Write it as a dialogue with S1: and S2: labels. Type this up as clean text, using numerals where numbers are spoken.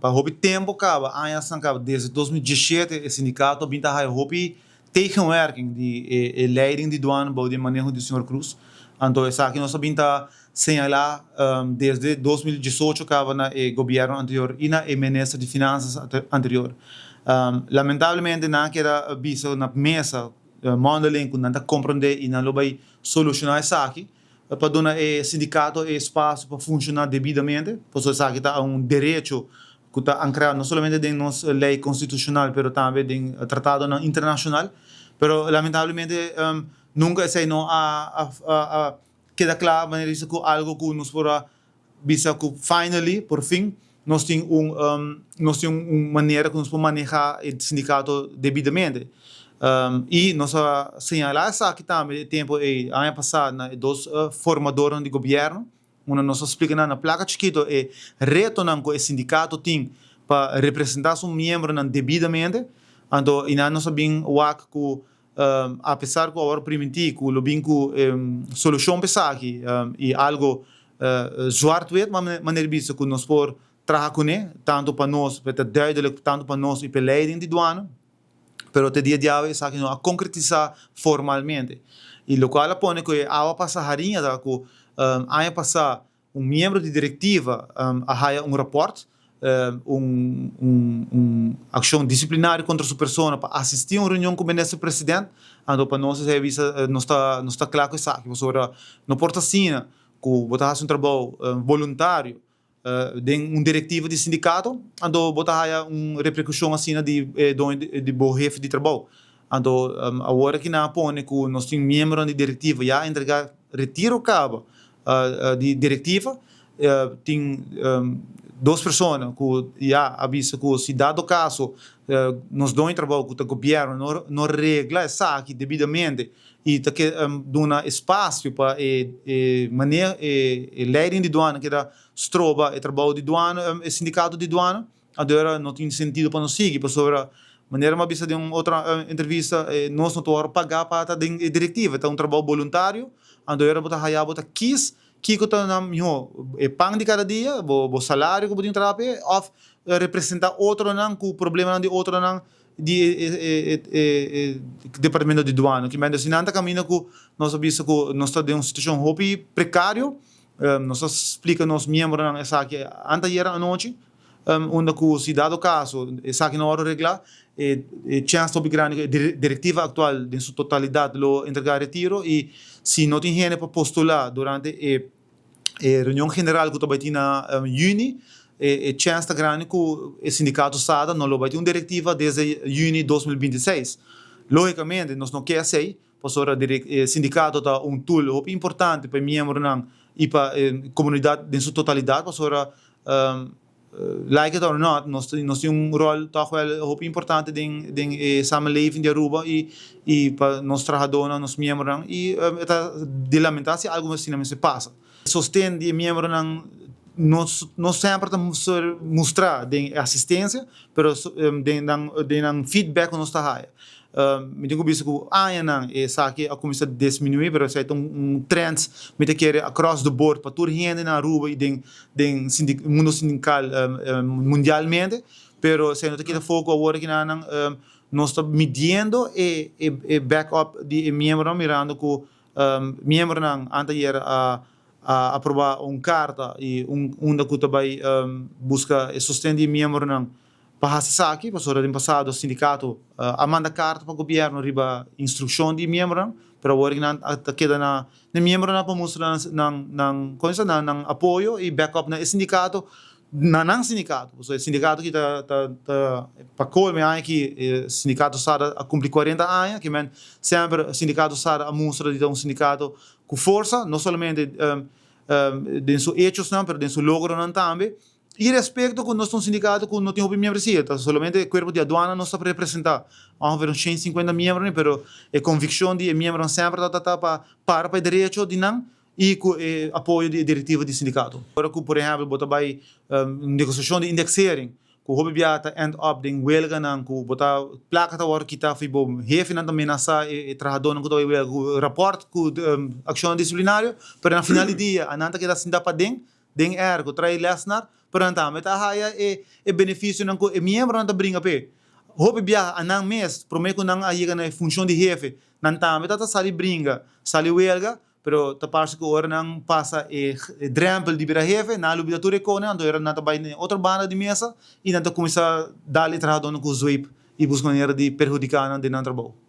S1: Pa hopi tempo caba, añasnan caba, desde 2017 e sindicato a bin ta haya hopi tegenwerking di e leiding di douane bou di e maneho di señor Croes. Anto esaki nos a bin ta señala desde 2018 caba na e gobierno anterior y na e minister di Finanzas anterior. Lamentablemente nan a keda bisa na mesa mondeling cu nan ta comprende y nan lo bay soluciona esaki pa duna e sindicato e espacio pa funciona debidamente, pasobra esaki ta un derecho cu ta ancra no solamente den nos ley constitucional pero tambe den tratadonan internacional. Pero lamentablemente nunca esey no a keda cla manera di bisa cu algo cu nos por a bisa cu finally, por fin, nos tin un nos tin un manera cu nos por maneha e sindicato debidamente. Y nos a señala esaki tambe e tempo ey aña pasa na e dos formadornan di gobierno, unda nos a splica nan na placa chikito e retonan cu e sindicato tin pa representa su miembronan debidamente. Anto y nan nos a bin wak cu Apesar ku awor primintí ku lo bin ku solushon pa esaki i algo zwart-wit, manera di bisa ku nos por traha kuné, tantu pa nos, pa e ta duidelijk tantu pa nos i pa e leiding di duana, pero te dia di awe esaki no a konkretisá formalmente. I lokual a pone ku e awa pasa hariña ta ku aña pasá un miembro di direktiva a haya un rapòrt, un un akshon disiplinario kontra su persona pa asistí un reunion ku minister president. Anto pa nos esei a bisa nos ta nos ta kla ku esaki pasobra no por ta asina ku bo ta hasi un trabou boluntario den un direktiva di sindikato anto bo ta haya un reperkushon asina di e doño di bo hefe di trabou. Anto awor aki nan a pone ku nos tin miembronan di direktiva ya a entregá retiro kaba di direktiva. Tin dos persona ku ya a bisa ku si dado kaso nos doño trabou ku ta gobièrnu no no regla esaki debidamente i ta ke duna espasio pa e e maneho e leiding di duana keda stroba e trabou di duana e sindikato di duana. Adora no tin sentido pa nos sigui pasobra manera mi a bisa den un otro entrevista nos no ta wòrdu pagá pa ta den e direktiva, ta un trabou boluntario, anto ora bo ta haya bo ta kis kiko ta nan mihó, e pan di kada dia, bo salario ku bo tin traha p'e òf representá otronan ku problemanan di otronan di e departamento di duana. Kimente si nan ta kaminda ku nos a bisa ku nos ta den un situashon hopi prekario, nos a splika nos miembronan esaki anteayer anochi. Unda ku si dado kaso esaki no wòrdu reglá, e chèns ta hopi grandi ku e direktiva aktual den su totalidat lo entregá retiro i si no tin hende pa postulá durante e reunion general ku ta bai tin na yüni, e chèns ta grandi ku e sindikato SADA no lo bai tin un direktiva desde yüni 2026. Lógikamente nos no ke esei pasobra e sindikato ta un tool hopi importante pa e miembronan i pa e komunidat den su totalidat pasobra Like it or not, nos nos tin un rol toch wel hopi importante den den e samenleving di Aruba y y pa nos trahadornan, nos miembronan y e ta di lamenta si algo asina mester pasa. Sosten di e miembronan no no semper ta ser mustra den e asistencia, pero den nan den nan feedback ku nos ta haya. Mi tin ku bisa ku añanan esaki a kuminsá disminuí, pero esei ta un trend mi ta kere across the board pa tur hende na Aruba i den den mundo sindikal mundialmente. Pero esei no ta kita foko awor aki nan nos ta midiendo e e back up di e miembronan mirando ku miembronan anteayer a a aproba un karta i un unda ku ta bai buska e sosten di e miembronan Pa hasi esaki, pasobra den pasado sindikato a manda karta pa gobièrnu riba instrukshon di miembronan, pero awor nan ta keda na e miembronan pa mustra nan nan komo nan nan apoyo i backup na e sindikato, na nan sindikato. Pasobra e sindikato aki ta ta ta pa kolmo e aña aki e sindikato SADA a kumpli 40 aña, ke men semper sindikato SADA a mustra di ta un sindikato ku forsa, no solamente den su hechosnan pero den su logronan tambe. I respecto cu nos ta un sindicato cu no tin hopi miembresia, ta solamente e cuerpo di aduana nos ta representa, ongeveer un 150 miembronan, pero e conviccion di e miembronan semper ta ta pa para pa e derecho di nan y cu e apoyo di e directiva di sindicato. Ora cu por ehempel bo ta bay un negociacion di indexering cu hopi bia ta end up den welganan cu bo ta placa ta wordo kita for bo hefenan ta menasa e trahadornan cu ta bay welga cu rapport cu accionnan disciplinario, pero na final di dia anan ta keda sinta paden. den airco, traha lessenaar, pero nan tambe ta haya e e beneficionan cu e miembronan ta bringa p'e. Hopi biaha a nan mes, prome cu nan a yega na e funcion di hefe, nan tambe ta ta sali bringa, sali welga, pero ta parse cu ora nan pasa e drempel di bira hefe, nan a lubida tur e conan, anto ora nan ta bay na e otro banda di mesa y nan ta cuminsa dal e trahadornan cu zweep y busca manera di perhudica nan den nan trabou.